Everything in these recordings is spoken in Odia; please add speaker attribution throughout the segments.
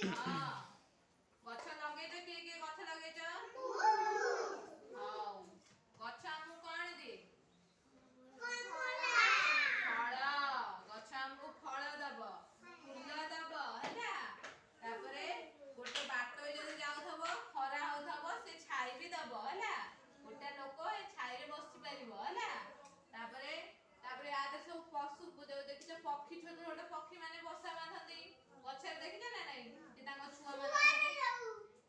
Speaker 1: ହଁ, ଗଛ ଲଗେଇଛ? କିଏ କିଏ ଗଛ ଲଗେଇଛ? ହଉ, ଗଛ ଆମକୁ କଣ ଦିଏ? ଫଳ। ଗଛ ଆମକୁ ଫଳ ଦବ, ଫୁଲ ଦବ, ହେଲା। ତାପରେ ଗୋଟେ ବାଟ ଯଦି ଯାଉଥିବ, ଖରା ହଉଥିବ, ସେ ଛାଇ ବି ଦବ, ହେଲା। ଗୋଟେ ଲୋକ ଏ ଛାଇରେ ବସି ପାରିବ, ହେଲା। ତାପରେ ତାପରେ ଆ ଦେହରେ ସବୁ ପଶୁ ଯୋଉ ଦେଖିଛ, ପକ୍ଷୀ, ଛୋଟ ଛୋଟ ପକ୍ଷୀ ମାନେ ବସା ବାନ୍ଧନ୍ତି ଗଛରେ, ଦେଖିଛ ନା ନାଇଁ? ସେ ତାଙ୍କ ଛୁଆ ମାନଙ୍କ,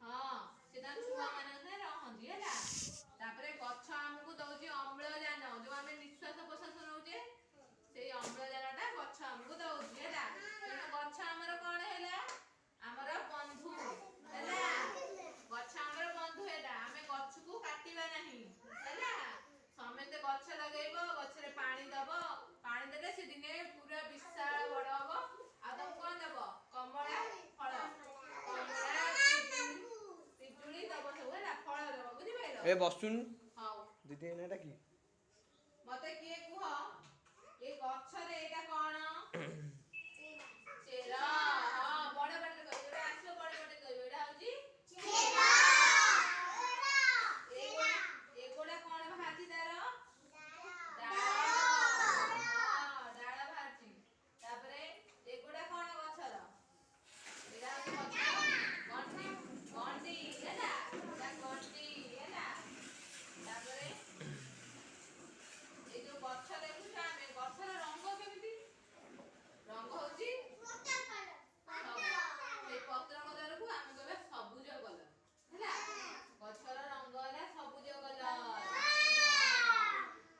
Speaker 1: ହଁ, ସେ ତାଙ୍କ ଛୁଆ ମାନଙ୍କ ସାଙ୍ଗରେ ରହନ୍ତି, ହେଲା। ତାପରେ ଗଛ ଆମକୁ ଦଉଛି ଅମ୍ଳଜାନ। ଯୋଉ ଆମେ ନିଶ୍ୱାସ ପ୍ରଶ୍ୱାସ ନଉଛେ, ସେଇ ଅମ୍ଳଜାନ ଟା ଗଛ ଆମକୁ ଦଉଛି, ହେଲା। ତେଣୁ ଗଛ ଆମର କଣ ହେଲା? ଆମର ବନ୍ଧୁ ହେଲା। ଗଛ ଆମର ବନ୍ଧୁ ହେଲା। ଆମେ ଗଛକୁ କାଟିବା ନାହିଁ, ହେଲା। ସମସ୍ତେ ଗଛ ଲଗେଇବ, ଗଛରେ ପାଣି ଦବ। ପାଣି ଦେଲେ ସେ ଦିନେ ପୁରା ବିଶାଳ ବଡ ହବ। ଆଉ ତମକୁ କଣ ଦବ? କମଳା ଫଳ, କମଳା, ପିଜୁଳି, ପିଜୁଳି ଦବ ସବୁ, ହେଲା। ଫଳ ଦବ, ବୁଝିପାରିଲ?
Speaker 2: ଏ ବସୁନୁ।
Speaker 1: ହଉ।
Speaker 2: ଦିଦି, ଏଇନା ଡାକି।
Speaker 1: ମତେ କିଏ କୁହ, ଏ ଗଛରେ ଏଇଟା କଣ? ଚେର। ହଁ, ବଡ ପାଟିରେ କହିବ। ଏଇଟା ଆସିବ, ବଡ ପାଟିରେ କହିବ। ଏଇଟା ହଉଛି ଏଗୁଡା। ଏଗୁଡା କଣ ବାହାରିଛି ତାର? ଡାଳ। ହଁ, ଡାଳ ବାହାରିଛି। ତାପରେ ଏଗୁଡା କଣ ଗଛର? ଏଇଟା ହଉଛି ଗଛର ଗଣ୍ଡି। ଗଣ୍ଡି ହେଲା, ଏଇଟା ଗଣ୍ଡି ହେଲା। ତାପରେ ଏଇ ଯୋଉ ଗଛ ଦେଖୁଛ, ଆମେ ଗଛର ରଙ୍ଗ କେମିତି? ରଙ୍ଗ ହଉଛି ସେଇ ପତ୍ର କଲରକୁ ଆମେ କହିବା ସବୁଜ କଲର, ହେଲା। ଗଛର ରଙ୍ଗ ହେଲା ସବୁଜ କଲର।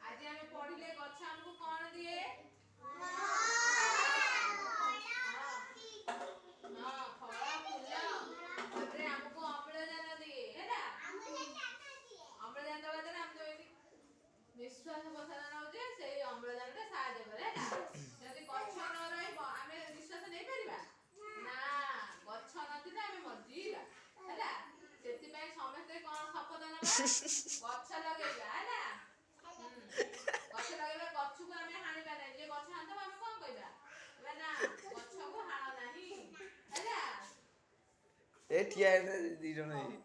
Speaker 1: ଆଜି ଆମେ ପଢିଲେ ଗଛ ଆମକୁ କଣ ଦିଏ। ହଁ, ଫଳ, ଫୁଲ, ତାପରେ ଆମକୁ ଅମ୍ଳଜାନ ଦିଏ, ହେଲା। ଅମ୍ଳଜାନ ଦେବା ଦ୍ୱାରା ଆମେ ତ ଏମିତି ନିଶ୍ୱାସ ପ୍ରଶ୍ୱାସ ନଉଛେ, ସେଇ ଅମ୍ଳଜାନଟା ସାହାଯ୍ୟ କରେ, ହେଲା। ଯଦି ଗଛ ନ ରହିବ, ଆମେ ନିଶ୍ୱାସ ନେଇପାରିବା ନା? ଗଛ ନଥିଲେ ଆମେ ମରିଯିବା, ହେଲା। ସେଥିପାଇଁ ସମସ୍ତେ କଣ ଶପଥ ନେବା? ଗଛ ଲଗେଇବା, ହେଲା। ଗଛ ଲଗେଇବା, ଗଛକୁ ଆମେ ହାଣିବା ନାହିଁ। ଯେ ଗଛ ହାଣିଦବ, ଆମେ କଣ କହିବା? କହିବା ନା, ଗଛକୁ ହାଣ ନାହିଁ, ହେଲା।
Speaker 2: ଏ ଠିଆ ହେଇଥିଲେ ଦି ଜଣ ହେଇ।